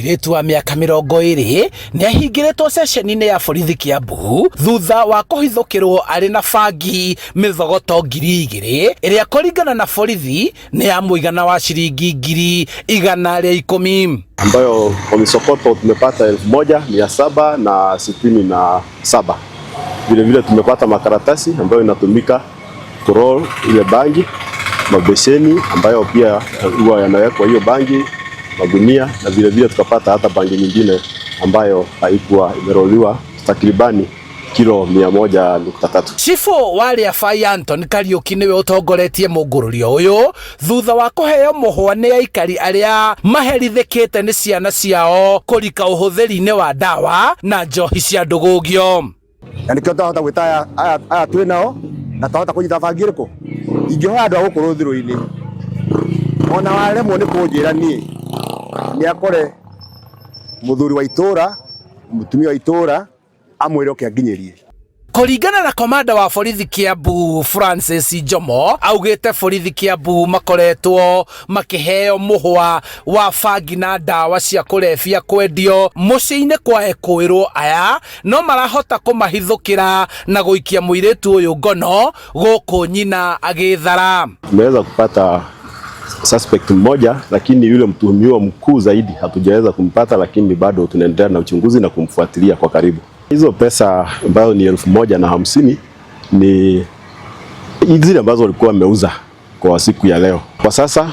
Mũirĩtu wa mĩaka 20 nĩ ahingĩrĩtwo ceceni-inĩ ya borithi Kiambu thutha wa kũhithũkĩrwo arĩ na bangi mĩthogoto 2000 ĩrĩa kũringana na borithi nĩ ya mũigana wa ciringi 110,000. Ambayo kwa misokoto tumepata 1767. Vile vile tumepata makaratasi ambayo inatumika kuroll ile bangi, mabeseni ambayo pia huwa yanawekwa hiyo bangi, magunia na vile vile tukapata hata bangi nyingine ambayo haikuwa imeroliwa takribani kilo 100.3. Cibũ wa Rĩabai Anton Kariũki nĩwe ũtongoretie mũngũrũrio ũyũ thutha wa kũheo mũhwa nĩ aikari arĩa maherithĩkĩte nĩ ciana ciao kũrika ũhũthĩri-inĩ wa ndawa na njohi cia ndũgũgio. Na nikio twahota gwita aya aya aya twĩ nao na twahota kũnyita bangi ĩrĩkũ. Ingĩhoya andũ a gũkũ rũthirũ-inĩ, ona waremwo nĩ kũnjĩra niĩ, nĩ akore mũthuri wa itũra, mũtumia wa itũra, amwĩre oke anginyĩrie. Kũringana na komanda wa borithi Kiambu Francis Njomo, augĩte borithi Kiambu makoretwo makĩheo mũhwa wa bangi na ndawa cia kũrebia kwendio mũciĩ-inĩ kwa ekũĩrwo aya no marahota kũmahithũkĩra na gũikia mũirĩtu ũyũ ngono gũkũ nyina agĩthara. Tumeweza kupata suspect mmoja, lakini yule mtuhumiwa mkuu zaidi hatujaweza kumpata, lakini bado tunaendelea na uchunguzi na kumfuatilia kwa karibu. Hizo pesa ambazo ni 1050 ni zile ambazo walikuwa wameuza kwa siku ya leo. Kwa sasa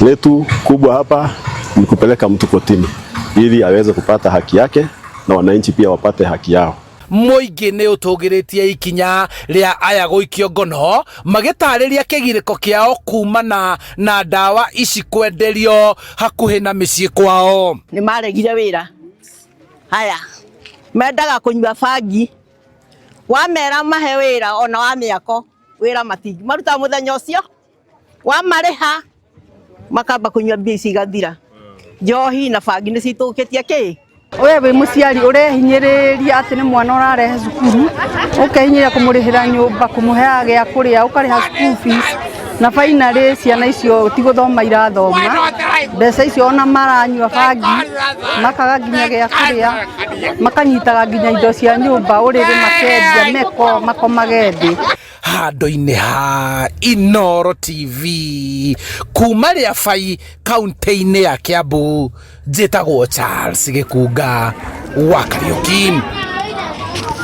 letu kubwa hapa ni kupeleka mtu kotini ili aweze kupata haki yake na wananchi pia wapate haki yao. Mũingĩ nĩ ũtũgĩrĩtie ikinya rĩa aya gũikio ngono magĩtarĩria kĩgirĩko kĩao kumana na ndawa ici kwenderio hakuhĩ na mĩciĩ kwao. Nĩ maregire wĩra, haya mendaga kũnyua bangi. Wamera mahe wĩra ona wa mĩako wĩra matingi marutaga mũthenya ũcio, wamarĩha makamba kũnyua mbia ici igathira. Njohi na bangi nĩ citũkĩtie kĩ. We wĩ mũciari ũrehinyĩrĩria atĩ nĩ mwana ũrarehe cukuru, ũkehinyĩrĩria kũmũrĩhĩra nyũmba, kũmũheaga gĩa kũrĩa, ũkarĩha school fees, na finally ciana icio ti gũthoma irathoma. Mbeca icio ona maranyua bangi, makaga nginya gĩa kũrĩa, makanyitaga nginya indo cia nyũmba, ũrĩrĩ makendia, meko makomage thĩ. Handũ-inĩ ha Inooro TV kuma Rĩabai kaunti-inĩ ya Kiambu, njĩtagwo Charles Gĩkunga wa Kariũki.